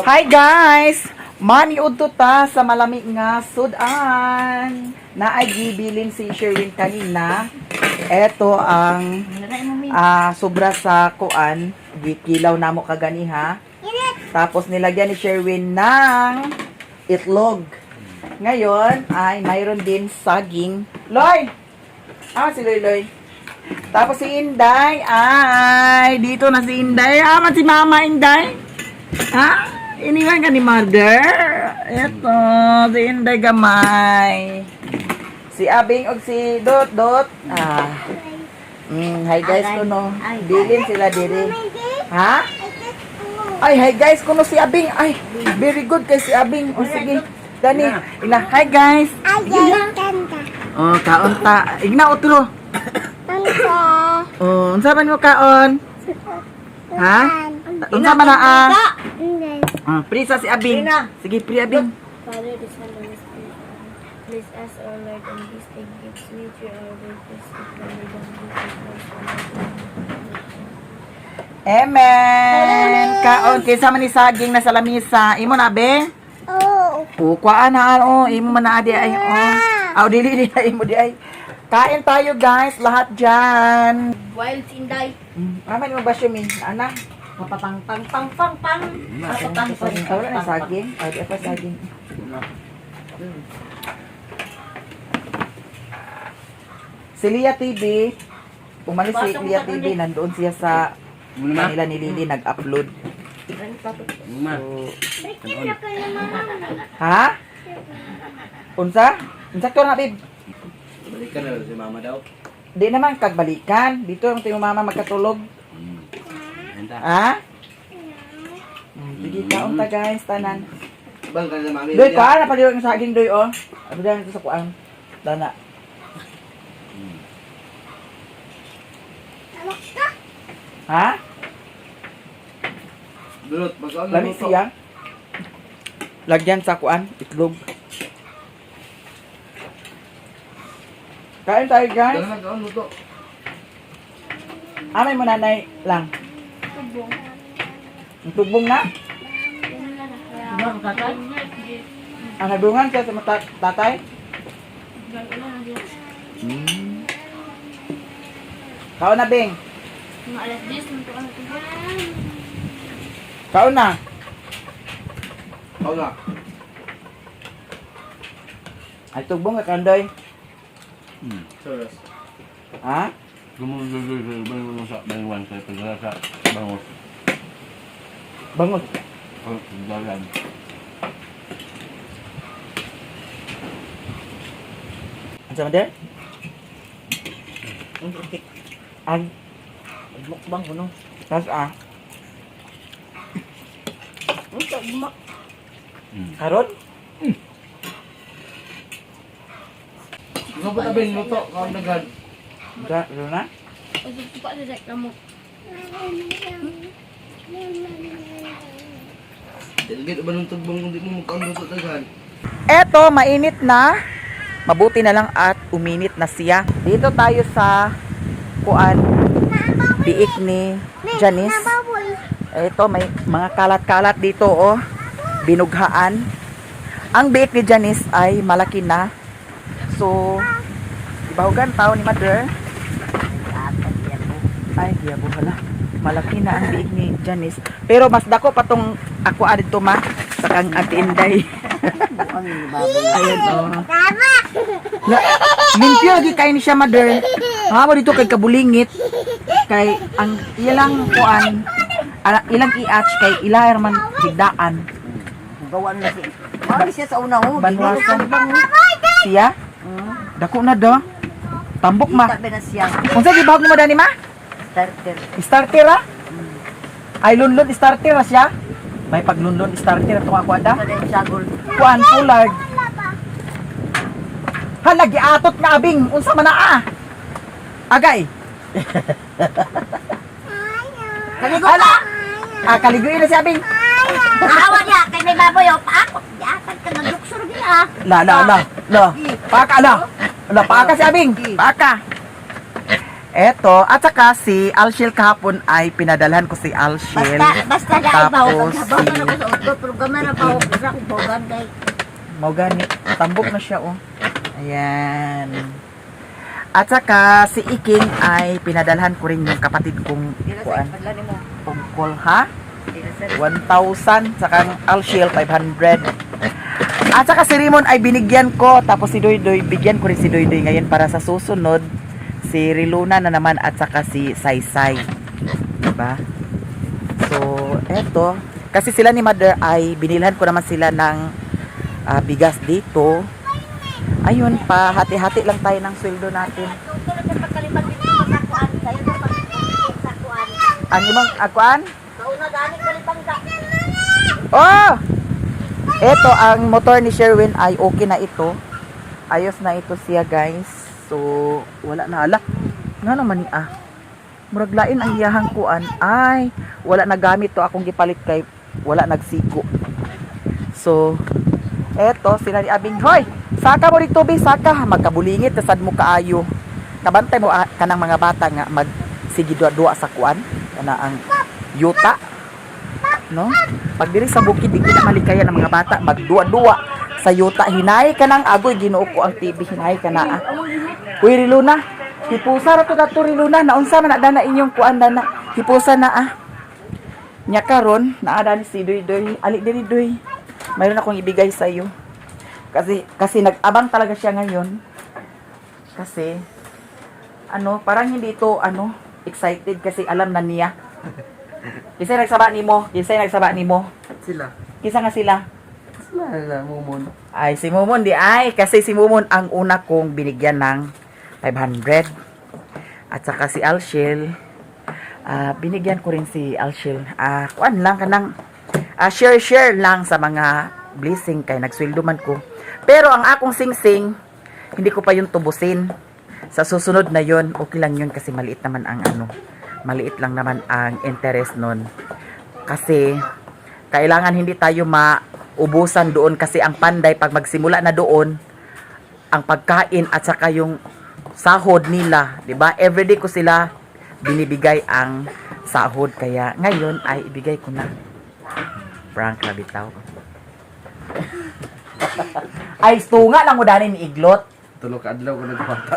Hi guys! Maniud to ta sa malami nga sudan. Naay gibilin si Sherwin kanina. Ito ang sobra sa kuan, gikilaw namo kaganiha. Tapos nilagyan ni Sherwin ng itlog. Ngayon ay mayroon din saging. Loy! Ah, si Loy Loy. Tapos si Inday, ay, dito na si Inday. Ah, man si Mama Inday. Ha? Iniwan ka ni Mother? Ito, si Inday gamay. Si Abing og si Dot Dot. Ah. Hi guys kuno. Bilin sila diri. Ha? Ay, hi guys kuno si Abing. Ay, very good kay si Abing. O sige. Dani, ina, hi guys. Oh, kaon ta. Igna otro. Oh, unsa man mo kaon? Ha? Unsa man na ah? Ah, prisa si Abing. Sige, pri Abing. Father, the Son, and the Spirit. Bless us, O Lord, and these thy gifts, we through our witness, the Amen. Kaon kinsa man ni saging na sa lamisa. Imo na be? Oh. Oh, kuhaan na oh, imo man na adi ay oh. Aw dili di ay imo di ay. Kain tayo guys, lahat diyan. Wild Inday. Aman mo ba siya min? Ana? Papapang pang pang pang pang. Papapang pang Ay, wala na saging. Ay, di pa saging. Si Lia TV, umalis si Lia TV, nandoon siya sa kanila ni Lily, nag-upload. So, ha? Unsa? Unsa to na, babe? Balikan na si mama daw. Di naman kagbalikan. Dito ang tiyong mama magkatulog. Enta. Ha? Sige, kaon ta guys, tanan. Bang ka na mami. Doy, kuhaan na paliw ang saging doy, oh. Ano dyan ito sa kuhaan? Dana. Ha? Dulot, pagkaon Lami siya. Lagyan sa kuan, itlog. Kain tayo, guys. Dala kaon luto. Amay mo nanay lang. Tubong. Ang tugbong na. Ang nabungan siya sa mata tatay. Kaon na, Bing. Mga alas 10, nito ka na tubong. Kaon na. Kaon na. Ay, tugbong ka, kandoy. Serious. Ha? Gumulong sa bangwan sa pagdala sa bangos. Bangus. Pagdalan. Ang sama din? Ang Mukbang ko no. tas ah. Karon? Gusto pa tabi luto, kaon daghan. Da, ano na? Usap pa sa mo. Dilgit ba nung tugbong kung di mo magkaon luto daghan? Eto, mainit na. Mabuti na lang at uminit na siya. Dito tayo sa kuan biik ni Janice. Ito, may mga kalat-kalat dito, oh. Binughaan. Ang biik ni Janice ay malaki na. So, ibahugan tao ni Mother. Ay, giyabo hala. Malaki na ang biik ni Janice. Pero mas dako pa tong ako adto ma sa kang Ate Inday. Ayan, oh. La, limpyo lagi kay ni siya mother. Ha mo dito kay kabulingit. Kay ang ilang kuan, ilang iach kay ila man higdaan. Gawa na si. Mao siya sa una ho. Banwasan. Siya? Dako na do. Tambok ma. Kita ba na siya Unsa gibahog nimo dani ma? starter. Starter ah? Ay lunlun starter ra siya. May paglunlun starter atong ako ada. Sa dahil sagol. Kuan pullard. Hala giatot nga abing unsa man na ah? Agay. Kaligo Hala. Ah, kaliguin na si abing. Awa niya kay may baboy oh paakot. Giatag ka naduksor niya. La la la la. Paka la. La paka si abing. Paka. Eto, at saka si Alshil kahapon ay pinadalhan ko si Alshil. Basta, basta na ay bawo. Tapos Paghabaw si na ko sa utod, pero gamay ra bawo ko sa akong bawgan kay. Mao gani, tambok na siya oh. Ayan. At saka si Iking ay pinadalhan ko rin yung kapatid kong kuan, tungkol ha? 1,000 saka ang Alshil 500. At saka si Raymond ay binigyan ko, tapos si Doydoy, bigyan ko rin si Doydoy ngayon para sa susunod si Riluna na naman at saka si Saysay. Diba? So, eto. Kasi sila ni Mother ay binilhan ko naman sila ng bigas dito. Ayun pa, hati-hati lang tayo ng sweldo natin. Tutulog sa pagkalipat dito sa kuan, sayo na pagkalipat sa kuan. Ang imong akuan? Kauna gani kalipang ka. Oh! Ito, ang motor ni Sherwin ay okay na ito. Ayos na ito siya, guys. So, wala na. Ala, nga naman ni ah. Murag lain ang iyahang kuan. Ay, wala na gamit to akong gipalit kay wala nagsigo. So, eto sila ni Abing. Hoy, saka mo dito be, saka magkabulingit na sad mo kaayo. Kabantay mo kanang mga bata nga mag sige duwa-duwa sa kuan kana ang yuta, no? Pag diri sa bukid, di na malikaya ng mga bata magduwa-duwa sa yuta. Hinay ka ng agoy, Ginoo ko ang TV, hinay ka na. Ah. Uy, Riluna, hipusa ra to dato Riluna, naunsa man na dana inyong kuan dana. Hipusa na ah. Nya karon, naa dani si Doy Doy, ali diri Doy. Mayroon akong ibigay sa iyo. Kasi kasi nag-abang talaga siya ngayon. Kasi ano, parang hindi ito ano, excited kasi alam na niya. Kinsa nagsaba nimo? Kinsa nagsaba nimo? Sila. Kinsa nga sila? Sila sila, mumon. Ay, si Mumon di ay. Kasi si Mumon ang una kong binigyan ng 500. At saka si Alshil. Binigyan ko rin si Alshil. Kuan lang kanang share share lang sa mga blessing kay nagsweldo man ko. Pero ang akong singsing, hindi ko pa yung tubusin. Sa susunod na yon, okay lang yun kasi maliit naman ang ano. Maliit lang naman ang interest nun. Kasi kailangan hindi tayo maubusan doon kasi ang panday pag magsimula na doon ang pagkain at saka yung sahod nila, 'di ba? Everyday ko sila binibigay ang sahod kaya ngayon ay ibigay ko na. Prank ra bitaw. Ay tunga lang mo dani ni Iglot. Tulog ka adlaw ko nagpata.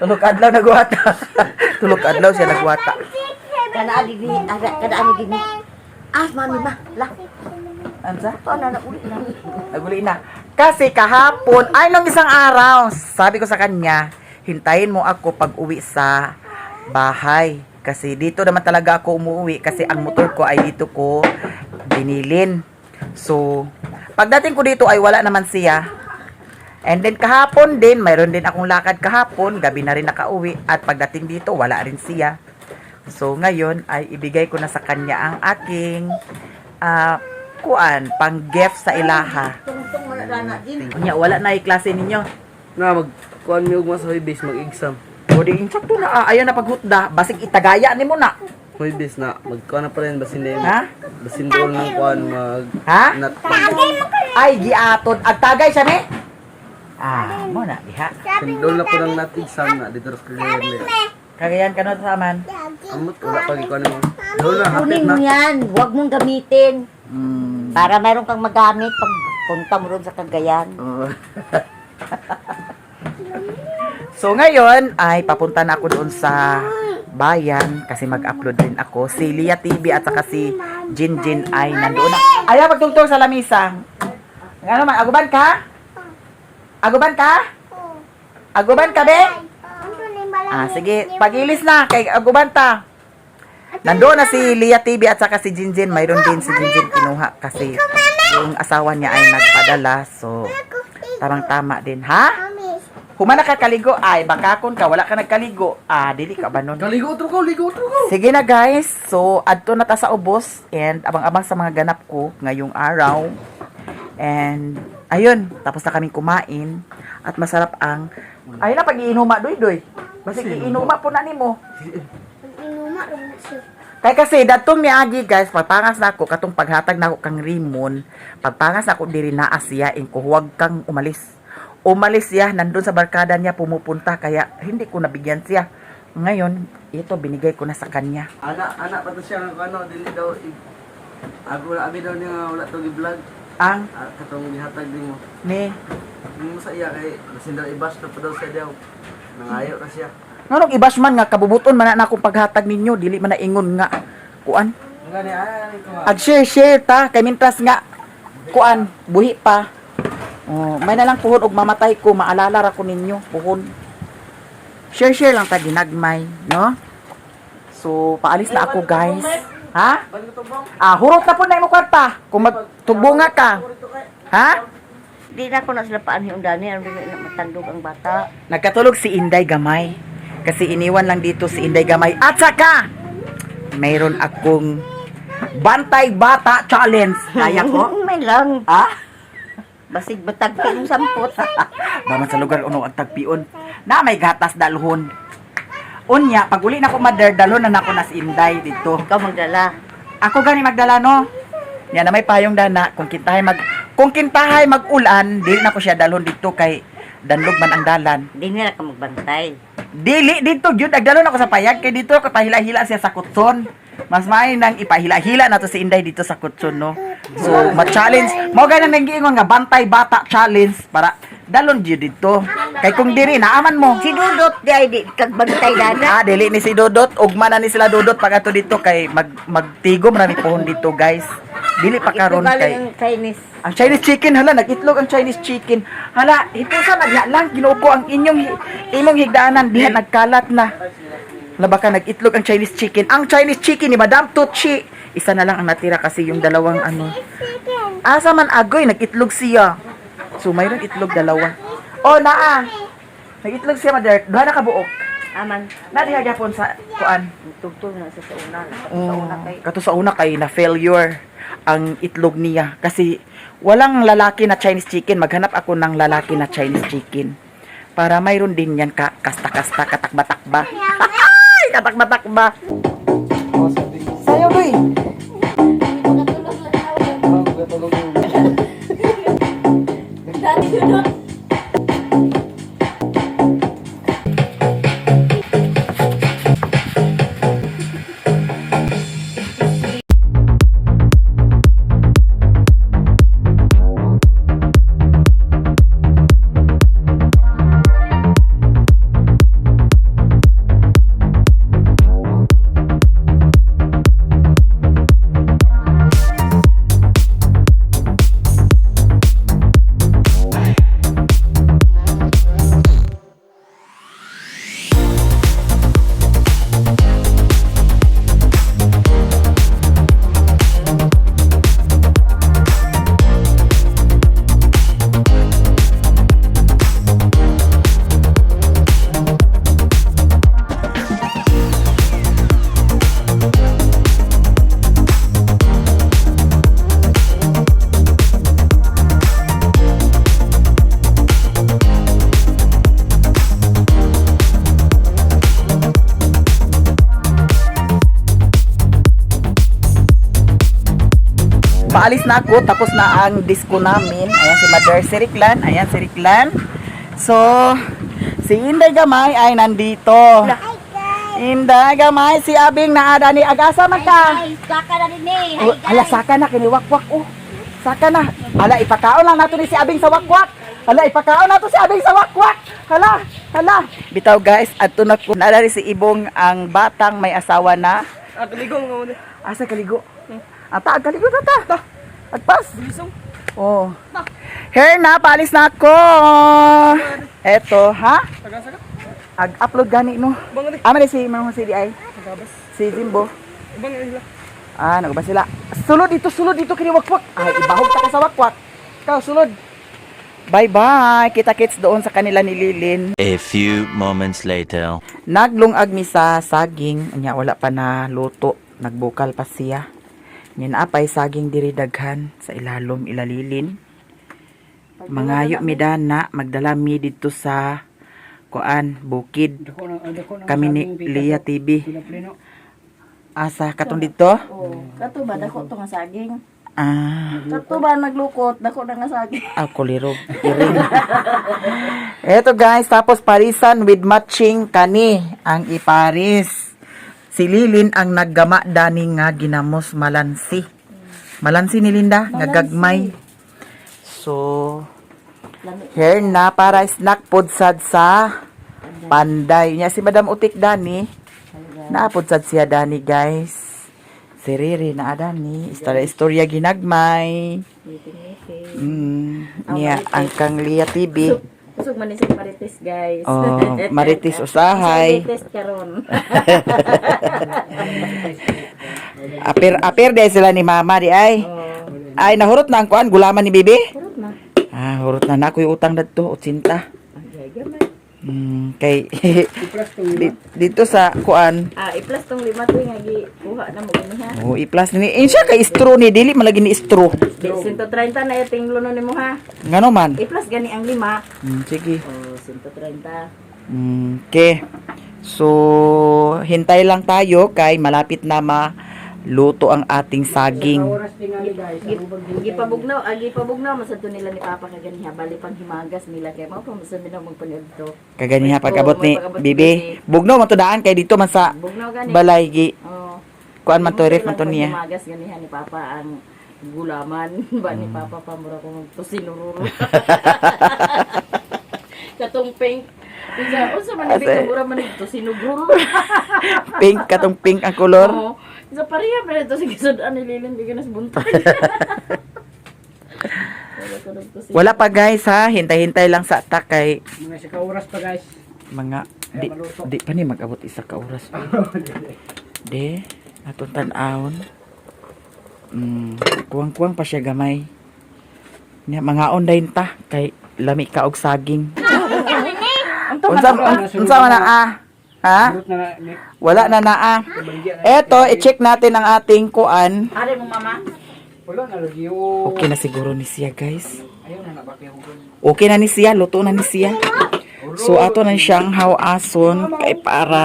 Tulog adlaw nagwata. Tulog adlaw siya nagwata. Kana ali ni, ara kana ani gini. Ah, mami ma, la. Ansa? To na na uli na. Naguli na. Kasi kahapon, ay nung isang araw, sabi ko sa kanya, hintayin mo ako pag uwi sa bahay. Kasi dito naman talaga ako umuwi kasi ang motor ko ay dito ko binilin. So, pagdating ko dito ay wala naman siya. And then kahapon din, mayroon din akong lakad kahapon, gabi na rin nakauwi at pagdating dito wala rin siya. So ngayon ay ibigay ko na sa kanya ang aking kuan, pang gift sa ilaha. Tungtong mo na dana din. Unya, wala na klase ninyo. Na mag kuan mi ugma sa Huwebes mag-exam. O di insakto na, ayaw na paghutda, basig itagaya nimo na. Huwebes na magkuan na pa rin basin din. Ha? Basin doon ng kuan mag Ha? nat Ay giaton ag tagay siya ni. Ah, mo na diha. Sindol na po ng nat exam na dito sa Cagayan ni. Kagayan ka no saman. Amot wala pa gikuan mo. Doon na hapit Kunin na. mo yan, huwag mong gamitin. Para meron kang magamit pag punta mo ron sa Cagayan. So ngayon ay papunta na ako doon sa bayan kasi mag-upload din ako. Si Lia TV at saka si Jin Jin ay nandoon na. Ayaw pagtungtong sa lamisa. Ano man, aguban ka? Aguban ka? Aguban ka, be? Ah, sige, pagilis na kay aguban ta. Nandoon na si Lia TV at saka si Jinjin. Mayroon din si Jinjin kinuha kasi yung asawa niya ay nagpadala. So, tamang-tama din, ha? Humana ka kaligo, ay bakakon ka, wala ka nagkaligo. Ah, dili ka ba nun? Kaligo otro ko, ligo otro ko. Sige na guys, so adto na ta sa ubos and abang-abang sa mga ganap ko ngayong araw. And ayun, tapos na kaming kumain at masarap ang ayun na pag-iinuma doy doy. Basig iinuma po na nimo. Inuma rin na siya. Kay kasi datong niagi guys, pagpangas nako katong paghatag nako kang Rimon, pagpangas nako diri naa siya ingko huwag kang umalis. Umalis siya nandun sa barkada niya pumupunta kaya hindi ko nabigyan siya. Ngayon, ito binigay ko na sa kanya. Ana, ana pa to siya nga ano, dili daw abi wala abi daw niya nga wala to gi-vlog. Ang Ah, katong gihatag nimo. ni Mo sa iya kay basin daw i-bash na pa daw siya daw. Nangayo ra siya. Nganong ibash man nga kabubuton man na akong paghatag ninyo, dili man na ingon nga kuan. Nga ni ana ni ko. Ag share share ta kay mintras nga kuan buhi pa. Oh, may na lang puhon og mamatay ko, maalala ra ko ninyo puhon. Share share lang ta ginagmay, no? So, paalis na ako, guys. Ha? Ah, hurot na po na imo kwarta. Kung magtubunga ka. Ha? Di na ko na sila paan yung dani, ano na matandog ang bata. Nagkatulog si Inday Gamay. Kasi iniwan lang dito si Inday Gamay. At saka, mayroon akong Bantay Bata Challenge. Kaya ko? May lang. Ah? Basig batagpi yung sampot. Baman sa lugar uno ang tagpion. Na may gatas dalhon. Unya, pag uli na ko mother, dalhon na nako nas Inday dito. Ikaw magdala. Ako gani magdala no. Nya na may payong dana kung kintahay mag-ulan, dili na ko siya dalhon dito kay danlog man ang dalan. Di nila ka magbantay. Dili dito gyud agdalon ako sa payag kay dito ako pahila-hila siya sa kutson. Mas maay nang ipahila-hila nato si Inday dito sa kutson no. So, ma-challenge. Mao gani nang giingon nga bantay bata challenge para dalon gyud dito. Kay kung diri naaman mo. Si Dudot di ay di kagbantay dana. Ah, dili ni si Dodot. Ugma na ni sila Dodot pag ato dito kay magtigom rami pohon dito, guys. Dili pa karon Ito galing kay ang Chinese. ang Chinese chicken hala nagitlog ang Chinese chicken. Hala, hipusa nagya lang Ginoo ko ang inyong imong higdaanan diha nagkalat na. Hala baka nag-itlog ang Chinese chicken. Ang Chinese chicken ni Madam Tucci. Isa na lang ang natira kasi yung dalawang ano. Asa man agoy nag-itlog siya. So mayroon itlog dalawa. Oh, naa. Nag-itlog siya, mother. Duha na ka buok. Aman. Na diha gyapon sa kuan. Tugtog na sa una. Sa Oh, una kay. kato sa una kay na failure ang itlog niya kasi walang lalaki na Chinese chicken. Maghanap ako ng lalaki na Chinese chicken para mayroon din yan ka kasta-kasta katakba-takba. Ay, katakba-takba. Sayo doy. Paalis na ako, tapos na ang disco namin. Ayan si Mother si Riklan. Ayan si Riklan. So, si Inday Gamay ay nandito. Inday Gamay, si Abing naada ni Agasa man ka. Saka na din eh. Oh, ala, saka na, kiniwakwak. Oh, saka na. Ala, ipakaon lang nato ni si Abing sa wakwak. Hala, ipakaon nato si Abing sa wakwak. Hala, hala. Bitaw guys, adto na ko. Naada ni si Ibong ang batang may asawa na. Ah, kaligo nga mo. Asa kaligo? Ata, kaligo ta ta. Agpas. Oh. Here na, paalis na ako. Eto, ha? Ag-upload gani no. Ama ni si Ma'am Jose di ay. Si Jimbo. Ah, nagba sila. Sulod dito kini wakwak. Ay, ibahog ta ka sa wakwak. Ikaw sulod. Bye-bye. Kita-kits doon sa kanila ni Lilin. A few moments later. Naglungag mi sa saging, nya wala pa na luto, nagbukal pa siya. Nya naapay saging diri daghan sa ilalom ilalilin. Mangayo mi dana, magdala mi didto sa kuan bukid. Kami ni Lia TV. Asa katong didto? Kato ba dako to nga saging? Ah, Kato ba naglukot? Dako na nga saging. ah, kulirog. Iring. Eto guys, tapos parisan with matching kani ang iparis. Si Lilin ang naggama dani nga ginamos malansi. Malansi ni Linda, nga gagmay. So, here na para snack pod sad sa Panday. Nya si Madam Utik dani. Naapod sad siya dani, guys. Si Riri na dani. Istorya istorya ginagmay. Niya ang kang Lia TV. Kusog man ni sa Marites, guys. Oh, Marites usahay. Marites karon. Apir apir dahil sila ni Mama di ay. Ay nahurot na ang kuan gulaman ni Bibi. Hurot na. Ah, hurot na na ako'y utang dadto 80. Ay, gamay. Kay dito sa kuan. Ah, i-plus tong lima to nga gikuha na mo gani ha. Oh, i-plus ni eh, siya kay straw ni dili malagi ni straw. Di 130 na iting luno nimo ha. Ngano man? I-plus gani ang lima. Sige. Oh, 130. Okay. So, hintay lang tayo kay malapit na maluto ang ating saging. Oras tingali guys. Ang ubang Gipabugnaw, ah, gipabugnaw man sad to nila ni Papa kaganiha bali pang himagas nila kay mao pa man sad nila magpaniud to. Kaganiha pag-abot ni Oo, pag-abot ni Bibi. Bugnaw man to daan kay dito man sa Bugnaw gani. balay gi. Oh. Kuan man to ref man to Lang niya. Panghimagas ganiha ni Papa ang gulaman ba ni Papa pa mura ko magtusinururo. Katong pink. Unsa unsa man ni pink mura man ito sinuguro. Pink katong pink ang kolor. Oo. Sa pareha pa ito sige sudan ni Lilin bigyan nas buntag. Wala ko nagtusin. Wala pa guys ha, hintay-hintay lang sa ta kay Mga sa oras pa guys. mga di, maluto. di pa ni mag-abot isa ka oras. Di, atong tan-awon. Kuwang-kuwang pa siya gamay. Nya mangaon dayon ta kay lami ka og saging. Unsa unsa man na ah? Ha? Hurot na na ni. Wala na na ah. Baligya na. Eto, i-check natin ang ating kuan. Are mo mama. Wala na lagi oh. Okay na siguro ni siya, guys. Ayaw na nabakihugon. Okay na ni siya, luto na ni siya. So ato na siyang hawason kay para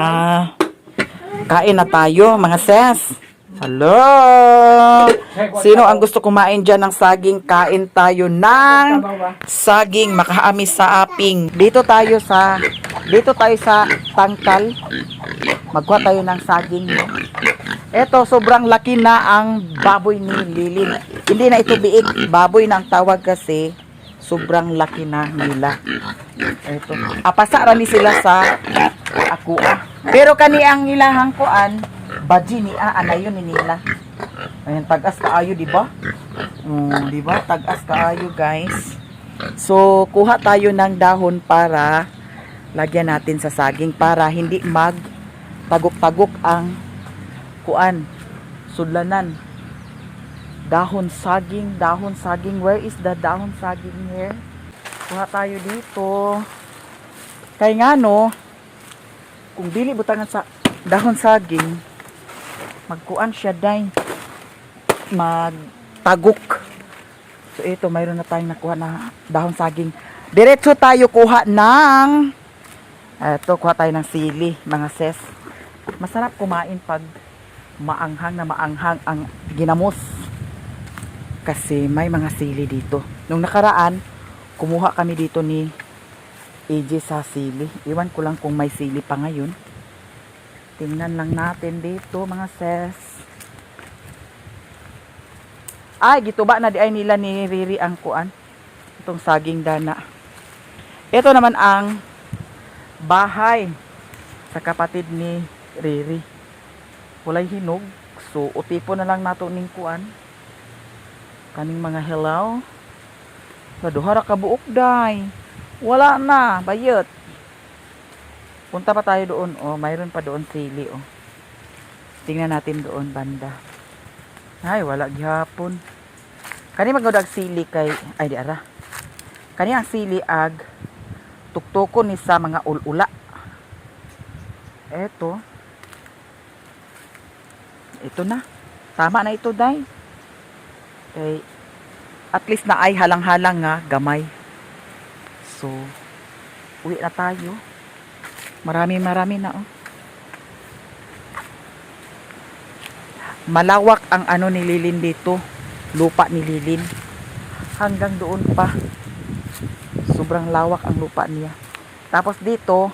kain na tayo, mga ses. Hello! Sino ang gusto kumain dyan ng saging? Kain tayo ng saging makaamis sa aping. Dito tayo sa tangkal. Magkuha tayo ng saging. No? Eto, sobrang laki na ang baboy ni Lilin. Hindi na ito biik, baboy na ang tawag kasi sobrang laki na nila. Eto. Apasa ra ni sila sa akua. Pero kani ang ilahang kuan, baji ni a anayon ni nila. Ayan, tag-as kaayo, di ba? Di ba? Tag-as kaayo, guys. So, kuha tayo ng dahon para lagyan natin sa saging para hindi mag tagok-tagok ang kuan, sudlanan. Dahon saging, dahon saging. Where is the dahon saging here? Kuha tayo dito. Kay nga no, kung dili butangan sa dahon saging, magkuan siya day. Magtagok. So ito, mayroon na tayong nakuha na dahon saging. Diretso tayo kuha ng eto, kuha tayo ng sili, mga sis. Masarap kumain pag maanghang na maanghang ang ginamos. Kasi may mga sili dito. Nung nakaraan, kumuha kami dito ni AJ sa sili. Iwan ko lang kung may sili pa ngayon. Tingnan lang natin dito, mga sis. Ay, gituba na di ay nila ni Riri ang kuan. Itong saging dana. Ito naman ang bahay sa kapatid ni Riri. Walay hinog. So, utipo na lang nato ning kuan. Kaning mga hello. Sa duha ra ka buok day. Wala na, bayot. Punta pa tayo doon. Oh, mayroon pa doon sili oh. Tingnan natin doon banda. Ay, wala gihapon. Kani magod ag sili kay ay di ara. Kani ang sili ag tuktukon ni sa mga ulula. Eto. Ito na. Tama na ito, day. Kay at least na ay halang-halang nga gamay. So, uwi na tayo. Marami-marami na oh. Malawak ang ano ni Lilin dito. lupa ni Lilin. Hanggang doon pa. Sobrang lawak ang lupa niya. Tapos dito,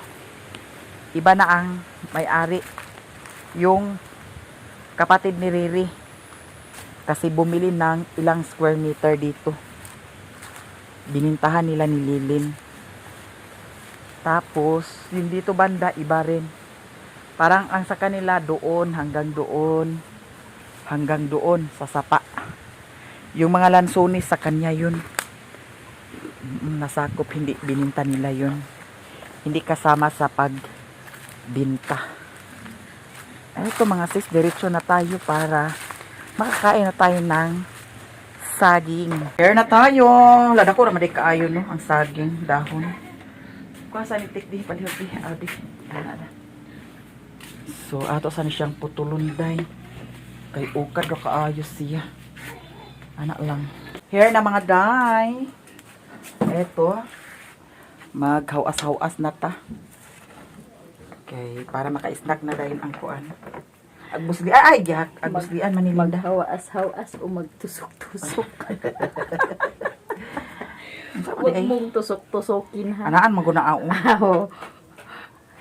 iba na ang may-ari. Yung kapatid ni Riri. Kasi bumili ng ilang square meter dito. Binintahan nila ni Lilin. Tapos, yung dito banda, iba rin. Parang ang sa kanila doon, hanggang doon, hanggang doon, sa sapa. Yung mga lansones sa kanya yun. Nasakop, hindi bininta nila yun. Hindi kasama sa pagbinta. Ay, ito mga sis, diretso na tayo para makakain na tayo ng saging. Here na tayo. Lada ko raman di kaayo no, ang saging dahon. Kuha sa nitik di palihog di adi. Ana na. So ato sa ni siyang putulon day. Kay ukad ra kaayo siya. Ana lang. Here na mga day. Eto. Maghawas-hawas na ta. Okay, para maka-snack na dayon ang kuan. Agbusli ay, ay gihak, agbuslian manilinda. Maghawas-hawas o magtusok-tusok. Unsa man Huwag di ay? mong tusok-tusokin ha. Anaan maguna ao. Aho.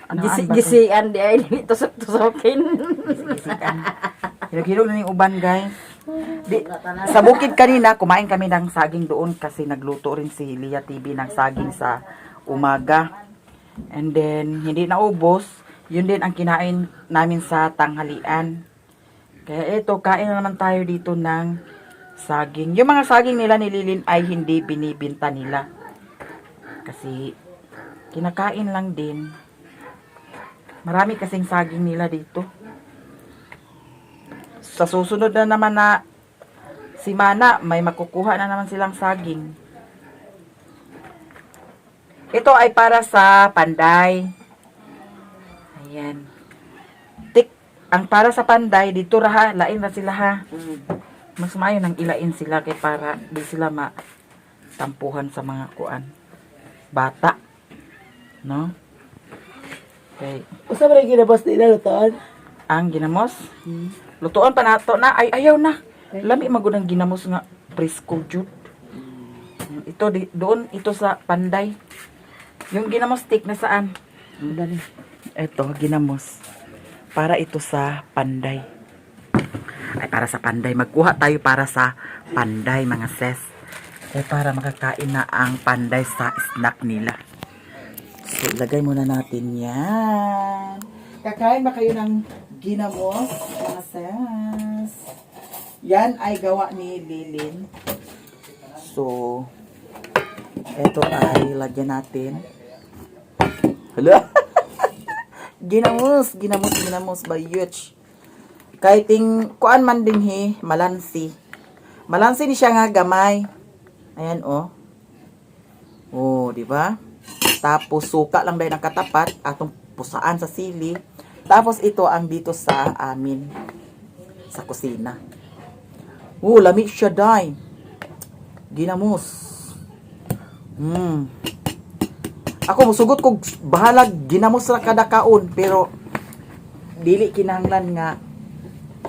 Anaan Gisi, ba to? gisian di ay tusok-tusokin. Gisian. Hilog-hilog na ning uban, guys. Di, sa bukid kanina, kumain kami ng saging doon kasi nagluto rin si Lia TV ng saging sa umaga. And then, hindi naubos. Yun din ang kinain namin sa tanghalian. Kaya ito, kain na naman tayo dito ng saging. Yung mga saging nila ni Lilin ay hindi binibinta nila. Kasi, kinakain lang din. Marami kasing saging nila dito. Sa susunod na naman na simana, may makukuha na naman silang saging. Ito ay para sa panday. Ayan. Tik, ang para sa panday, dito ra ha, lain ra sila ha. Mas maayo nang ilain sila kay para di sila matampuhan sa mga kuan. Bata. No? Okay. Usa ba rin ginabas nila lutoan? Ang ginamos? Lutuan pa nato na. Ay, ayaw na. Lami magud ang ginamos nga presko jud. Ito di, doon ito sa Panday. Yung ginamos stick na saan? Ito, ginamos. Para ito sa Panday. Ay, para sa Panday. Magkuha tayo para sa Panday, mga ses. Eh, para makakain na ang Panday sa snack nila. So, ilagay muna natin yan. Kakain ba kayo ng ginamos, mga sis? Yan ay gawa ni Lilin. So, ito ay lagyan natin. Hala? Ginamos, ginamos, ginamos by Yuch. Kahit ting, kuan man din he, malansi. Malansi ni siya nga gamay. Ayan oh. Oh, di ba? Tapos suka lang dahil ang katapat atong pusaan sa sili. Tapos ito ang dito sa amin sa kusina. Oh, lami siya day. Ginamos. Ako musugot kog bahalag ginamos ra kada kaon pero dili kinahanglan nga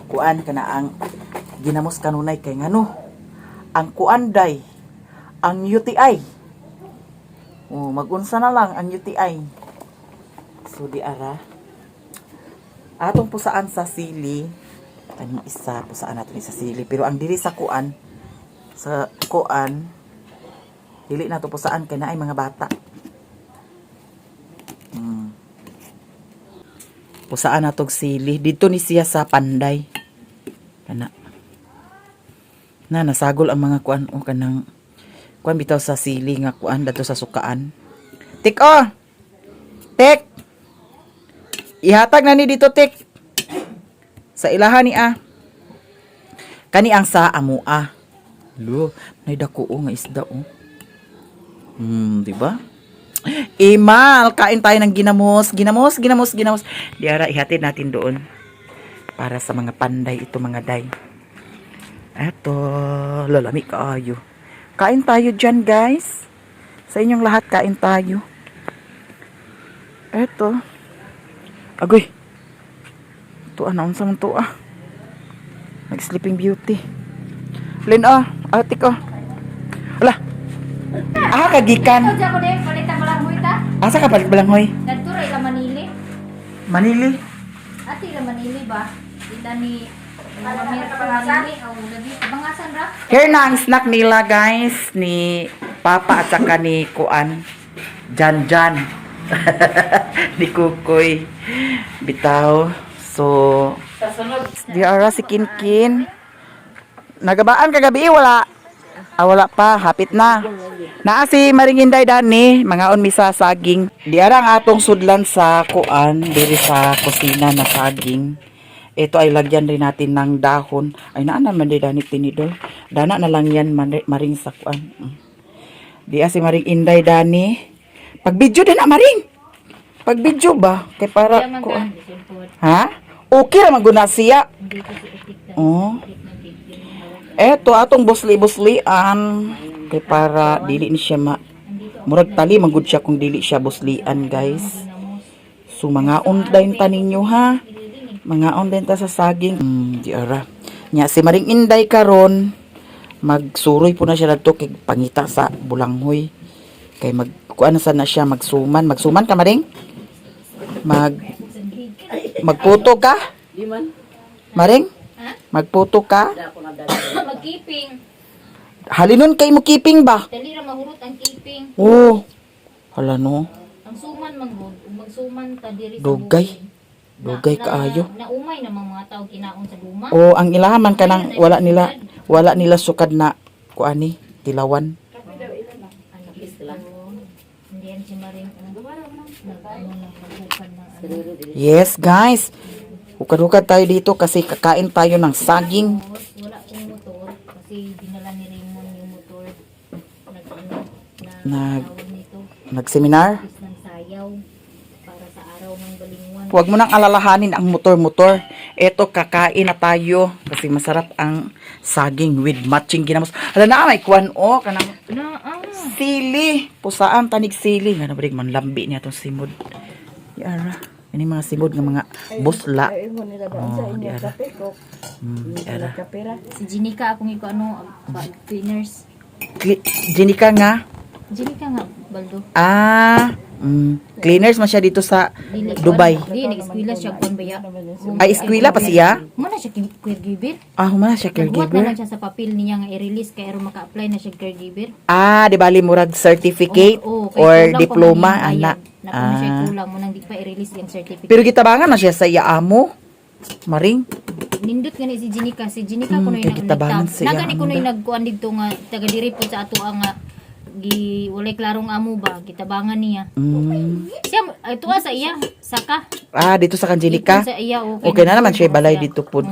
kuan kana ang ginamos kanunay kay ngano ang kuan day ang UTI. Oh, magunsa na lang ang UTI. So di ara. Atong pusaan sa sili. Kaning isa pusaan natin sa sili pero ang dili sa kuan dili na to pusaan kay naay mga bata. Pusaan na tog sili dito ni siya sa Panday. Kana. Na nasagol ang mga kuan o kanang kuan bitaw sa sili nga kuan dato sa sukaan. Tik oh. Tik. Ihatag na ni dito tik. Sa ilaha ni ah. Kani ang sa amua. Lo, nay dako oh, nga isda oh. Di ba? Imal, kain tayo ng ginamos, ginamos, ginamos, ginamos. Diara, ihatid natin doon. Para sa mga panday ito mga day. Eto, lalami kaayo. Kain tayo dyan, guys. Sa inyong lahat, kain tayo. Eto. Agoy. Tuwa na, unsa man tuwa. Nag-sleeping beauty. Lin oh, atik oh. Wala. Ah, kagikan. Diyan ko din, palitan balanghoy ta. Asa ka palit balanghoy? Nagtura ila Manili. Manili. Ati ila Manili ba? Ila ni Mama Mirko Manili. O lagi. Bangasan ra. Here na ang snack nila guys ni Papa at saka ni Kuan. Jan Jan. Ni Kukoy. Bitaw. So, di ara si Kinkin. Nagabaan kagabi wala. Ah, wala pa, hapit na. Naa si Maringinday dani, mga misa saging. Di ara ang atong sudlan sa kuan diri sa kusina na saging. Ito ay lagyan rin natin ng dahon. Ay naa naman di dani tinidor. Dana na lang yan maring sa kuan. Di si Maring Inday dani. Pag video din na Maring. Pag video ba kay para kuan. Ha? Okay ra man gud na siya. Oh. Eto atong busli-buslian kay para dili ni siya ma murag tali man gud siya kung dili siya buslian guys. So mga online ta ninyo ha. Mga online ta sa saging. Di ara. Nya si Maring Inday karon magsuroy po na siya dadto kay pangita sa bulanghoy. Kay mag kuan na sad na siya magsuman. Magsuman ka Maring? Mag magputo ka? Di man. Maring? Magputo ka? Magkeeping. Halinon kay mo keeping ba? Dali ra mahurot ang keeping. Oh. Hala no. Ang suman manggod, ug magsuman ta diri sa Dugay. bukid. Dugay kaayo. Naumay namang mga tao kinaon sa luma. Oh, ang ilahaman kanang wala nila sukad na kuani tilawan. Ano hindi yan si Maring ano, nag-ano na maghukad ng ano. Yes, guys. Hukad-hukad tayo dito kasi kakain tayo ng saging. Tapos, wala akong motor kasi dinala ni Raymond yung motor. Nag-ano, na tawag nito, Nag-seminar. is ng sayaw para sa araw ng balingwan. Huwag mo nang alalahanin ang motor-motor. Eto, kakain na tayo kasi masarap ang saging with matching ginamos. Hala na, may kuan o kanang Na, ah. sili. Pusaan tanig sili. Nga na ba man lambi niya tong simod. Yara. Ini mga simod nga mga busla. Oh, di ara. Di ara. Si Jinika akong iko ano, cleaners. Jinika nga. Jinika nga, Baldo. Ah, cleaners man siya dito sa Dili, Dubai. Di, nag-eskwela siya, kuan ba ya? Ay, eskwela pa siya? Muna siya caregiver. Ah, humana siya Nagbuhat na caregiver. lang siya sa papel niya nga i-release kay aron maka-apply na siya caregiver. Ah, di bali murag certificate Oo, kay or kulang pa man diploma iyang ana. bayad. Nakuha siya Ah. kulang mo nang di pa i-release yung certificate. Pero gitabangan na siya sa iya amo. Maring. Nindot nga ni si Jinika, si Jinika kuno Kay yung gitabangan sa iya Nagani amo kuno yung da. nagkuan didto nga taga diri po sa ato ang nga gi walay klarong amo ba gitabangan niya. Siya ay tuwa sa iya, saka. Ah, dito sa Kanjinika. Dito sa iya okay. Okay na naman siya balay dito po.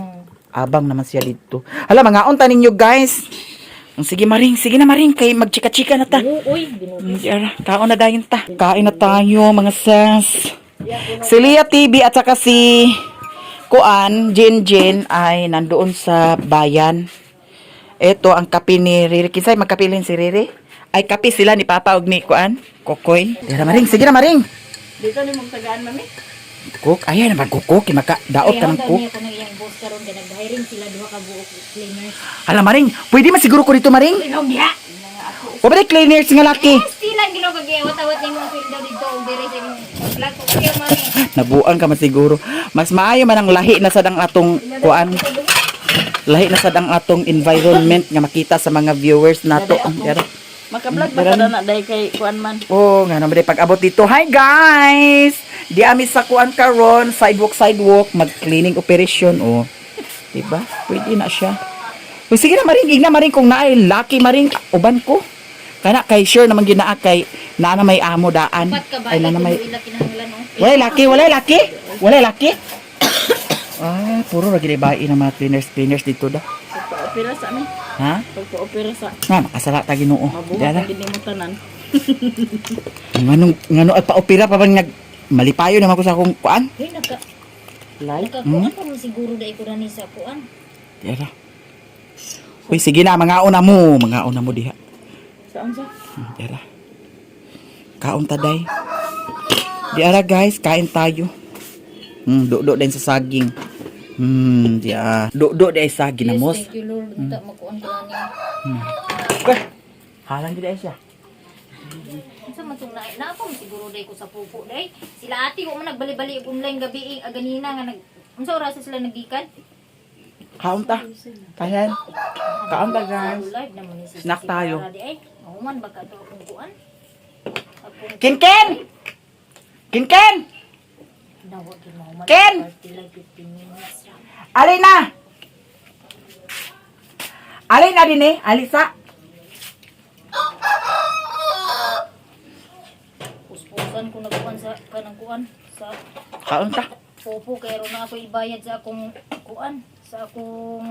Abang naman siya dito. Hala, mga unta ninyo guys. Sige Maring, sige na Maring kay magchika-chika na ta. Uy, Ginoo. Yara, kaon na dayon ta. Kain na tayo mga sis. Si Leah TV at saka si Kuan, Jin Jin ay nandoon sa bayan. Ito ang kape ni Riri. Kinsay magkapilin si Riri? Ay kape sila ni Papa og ni Kuan, Kokoy. Dira Maring, sige na Maring. Dito ni mong tagaan mami. Cook, ayan naman kukok, maka daot ka ng cook. Kaya kuno iyang boss karon kay nag-hiring sila duha ka buok cleaners. Ala Maring, pwede man siguro ko dito Maring. Ilong diha. O ba cleaners nga laki? Sila Ginoo kag awat-awat nimo ang sweldo dito og diri sa imong vlog ko kay mami. Nabuang ka man siguro. Mas maayo man ang lahi na sad ang atong kuan. Lahi na sad ang atong environment nga makita sa mga viewers nato. Yara. Maka-vlog ba ka na dai kay kuan man? Oh, nga naman pag abot dito. Hi guys! Di ami sa kuan karon, sidewalk sidewalk, mag-cleaning operation oh. Diba? Pwede na siya. Uy, sige na maring, igna maring kung naay lucky maring uban ko. Kana kay sure naman gyud naa kay naa na may amo daan. Pat ka ba Ay naa na may ila kinahanglan oh. Walay laki, walay laki. Walay laki. Ah, puro ra gid bae na mga cleaners cleaners dito da. Pagpa-opera sa amin. Ha? Pagpa-opera sa Nga makasala ta Ginoo. mabuhat Dara. ang gid nimo tanan. Nganong ngano at paopera pa bang nag malipayo naman ko sa akong kuan. Hoy naka nakakuan pa man siguro dai ko rani sa kuan. Dara. Uy, sige na, mga una mo, mga una mo diha. Saan sa? Dara. Kaon ta day. Di ara guys, kain tayo. Do din sa saging. Diya. Do-do di ay sa ginamos. Yes, thank you Lord. Unta makuan ko na niya. Okay. Halang gid ay siya. Unsa man tong na na ako siguro day ko sa pupo day. Sila ate ko man nagbali-bali og online gabi eh, ganina nga nag unsa oras sila nagikan? Kaon ta. Kayan. Kaon ta guys. Live naman ni si Snack si tayo. Clara di ay. Mahuman ba ka to akong kuan? Akong Kinken! Kinken! Nawa gid mahuman. Ken! Party like 15 minutes ra. Ali na! Ali na din eh. Alisa. Puspusan ko nagkuan sa kanang kuan sa Kaon ta. popo kay ron na ako ibayad sa akong kuan sa akong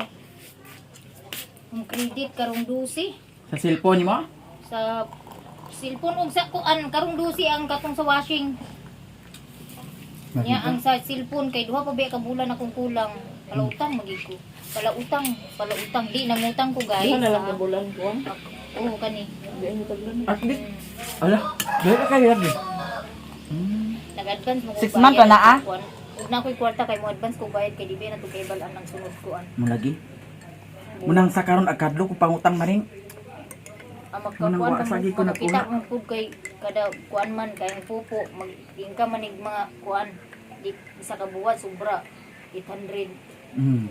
akong credit karong 12 Sa cellphone mo? Sa cellphone og sa kuan karong 12 ang katong sa washing niya. Ang sa cellphone kay duha pa ba ka bulan akong kulang. Palautang magig ko, palautang, palautang di nangutang ko guys. Duha na lang ka bulan ko. Oo kani. At least. Ala, dahil ka kayo lagi. Nag-advance mo ko 6 months na na, ah? kuan. Ug na ako'y kwarta kay mo advance ko bayad kay di ba na to kay balaan ang sunod kuan. Mo lagi. Munang sa karon agkadlo ko pangutang maring. Ang Munang magkakuan wa ka sagi ko mo makita nakuha. mo pud kay kada kuan man kay ang pupo mag ka manig mga kuan di isa ka buwan sobra 800.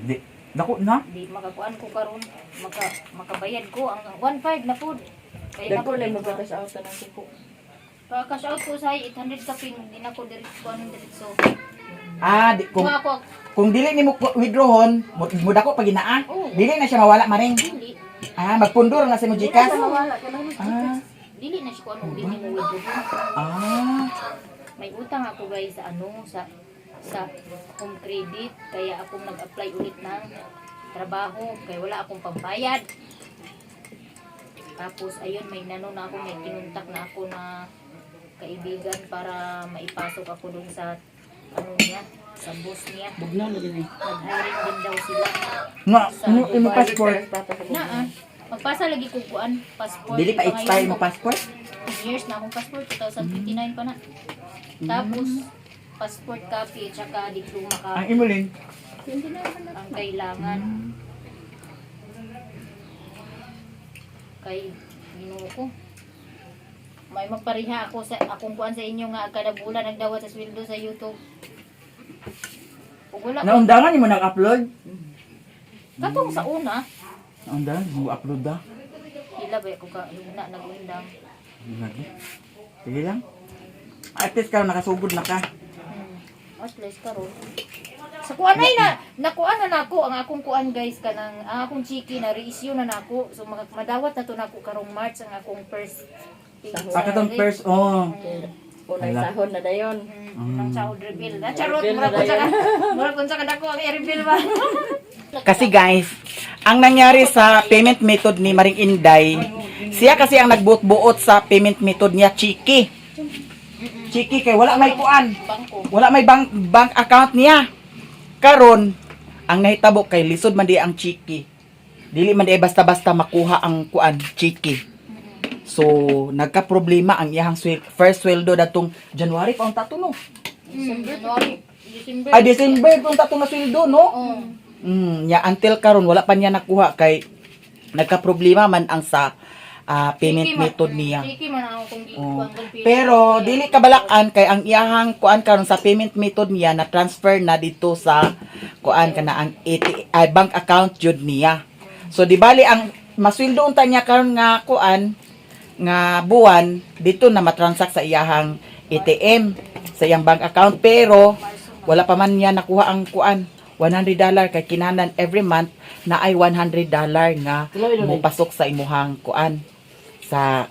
Di. Dako na. Di makakuan ko karon, makabayad ko ang 15 na pud kay Dagko na magka-cash out na ng kuko. Pa cash out ko sa 800 kapin di na ko diretso kuan diretso. Ah, di, kung Kung ako kung dili nimo withdrawon, mo, mo dako pag inaa. Oo. Dili na siya mawala maring. Dili. Ah, magpundor na sa mo GCash. Wala ka na. Ah, Dili na siya kuan og dili mo withdraw. ah. May utang ako guys sa ano sa home credit kaya ako nag-apply ulit ng trabaho kay wala akong pambayad. Tapos ayun may nano na ako, may kinuntak na ako na kaibigan para maipasok ako dun sa ano niya, sa boss niya. Bugnaw na gini. Nag-hiring din daw sila. Nga, imo imo passport. Na ah, magpasa lagi ko kuan passport. Dili pa Ito expire ngayon, mo passport? Years na akong passport, 2029 pa na. Tapos passport copy tsaka diploma copy Ang imo lin. ang kailangan. Kay Ginoo ko. May magpariha ako sa akong kuan sa inyo nga kada bulan nagdawat sa sweldo sa YouTube. Ug wala ko Naundangan nimo nag-upload? katong sa una, Naundangan mo upload da. ila ba ko ka una nagundang. Lagi. Sige lang. At least karon nakasugod na ka. At least karon. Sa kuan ay na nakuan na nako ang akong kuan guys kanang ang akong chiki na reissue na nako. So madawat na to nako karong March ang akong first Ah, katong first, oh. Unang Ala. sahod na dayon. Ang sahod reveal. Ah, charot, Reveal murag na kun sa murag kun sa kadako ang i-reveal ba. Kasi guys, ang nangyari sa payment method ni Maring Inday, siya kasi ang nagbuot-buot sa payment method niya, Chiki. Chiki kay wala may kuan. Bangko. Wala may bank bank account niya. Karon, ang nahitabo kay lisod man di ang Chiki. Dili man di basta-basta makuha ang kuan, Chiki. So, nagka-problema ang iyang first sweldo datong January pa ang tato no. January, December. Ay, December pa ang tato na sweldo no. Oh. Nya until karon wala pa niya nakuha kay nagka-problema man ang sa payment Chiki man- method niya. Chiki man ang akong Oh. gikuan kung pili. Pero dili kabalakan kay ang iyahang kuan karon sa payment method niya na transfer na dito sa kuan kana ang AT, ay, bank account jud niya. So di bali ang masweldo unta niya karon nga kuan nga buwan dito na matransact sa iyahang ATM sa iyang bank account pero wala pa man niya nakuha ang kuan $100 kay kinahanglan every month na ay $100 nga mopasok sa imuhang kuan sa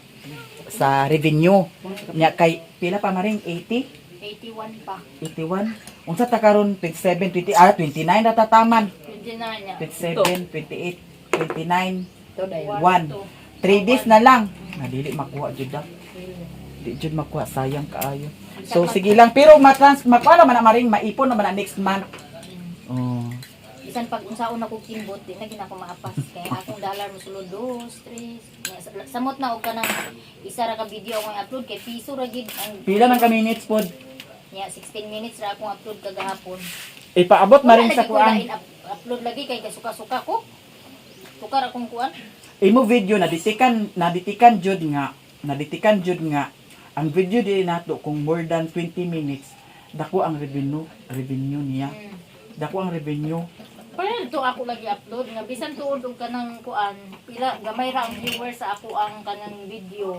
sa revenue niya kay pila pa maring 80 81 pa. 81 unsa ta karon 27 20 ah 29 na tataman 29 niya. 27 28 29 Ito dayon. 1 3 days na lang nadili makuha jud ah. Di jud makuha, sayang kaayo. So sige lang pero matrans makuha naman na maring maipon naman na next month. Oh. Bisan pag unsaon ako kimbot, di na gina ako maapas. Kaya akong dollar mosulod dos, tres. Samot na og kanang isa ra ka video akong i-upload kay piso ra gid ang Pila man ka minutes pod? Nya 16 minutes ra akong upload kagahapon. Ipaabot maring Wala sa lagi ko kuan. lain upload lagi kay kasuka-suka ko. Tukar akong kuan. Imo video naditikan naditikan jud nga, naditikan jud nga ang video di nato kung more than 20 minutes dako ang revenue revenue niya. Dako ang revenue. Pero to ako lagi upload nga bisan tuod og kanang kuan, pila gamay ra ang viewers sa ako ang kanang video.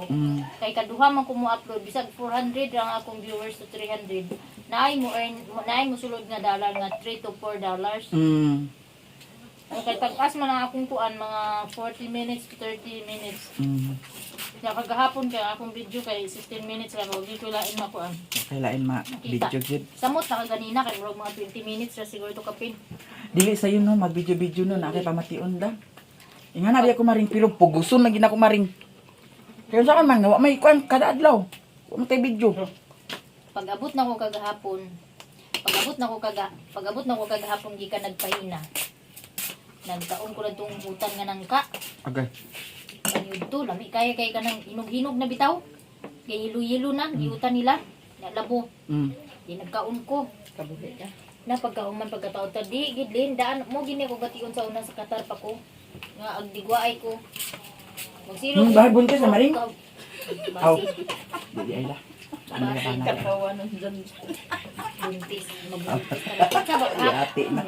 Kay kaduha man ko mo upload bisag 400 ra ang akong viewers to 300. Naay mo earn naay mo sulod nga dollar nga 3 to 4 dollars. Ang kay tag-as man ang akong kuan mga 40 minutes to 30 minutes. Ya kagahapon kay ang akong video kay 16 minutes ra ko di ko lain makuan. Okay lain ma video jud. Samot na kaganina kay murag mga 20 minutes ra siguro to kapin. Dili sayo no mag video video no na kay pamation da. Inga na di ako maring pero puguson na gid ako maring. Kaya sa man nga wa may kuan kada adlaw. Wa man tay video. Pag-abot na ko kagahapon, pag-abot na ko kaga, pag-abot na ko kagahapon gikan nagpahina. Nagkaon ko lang tong hutan nga nangka. Okay. Kanyud to, lami kaya kay kanang hinog-hinog na bitaw. Kay yelo-yelo na, giutan nila. Nalabo. Di nagkaon ko. Kabuhi ka. Na pagkauman pagkataon ta di gidlin daan mo gini ko gation sa una sa Qatar pa ko. Nga agdigwaay ko. Magsilo. Bahay buntis na maring? Aw. Basi. Dili ay la. Ano na Kapawanan dyan. Buntis. Magbuntis talaga. Sa ba- Ate na.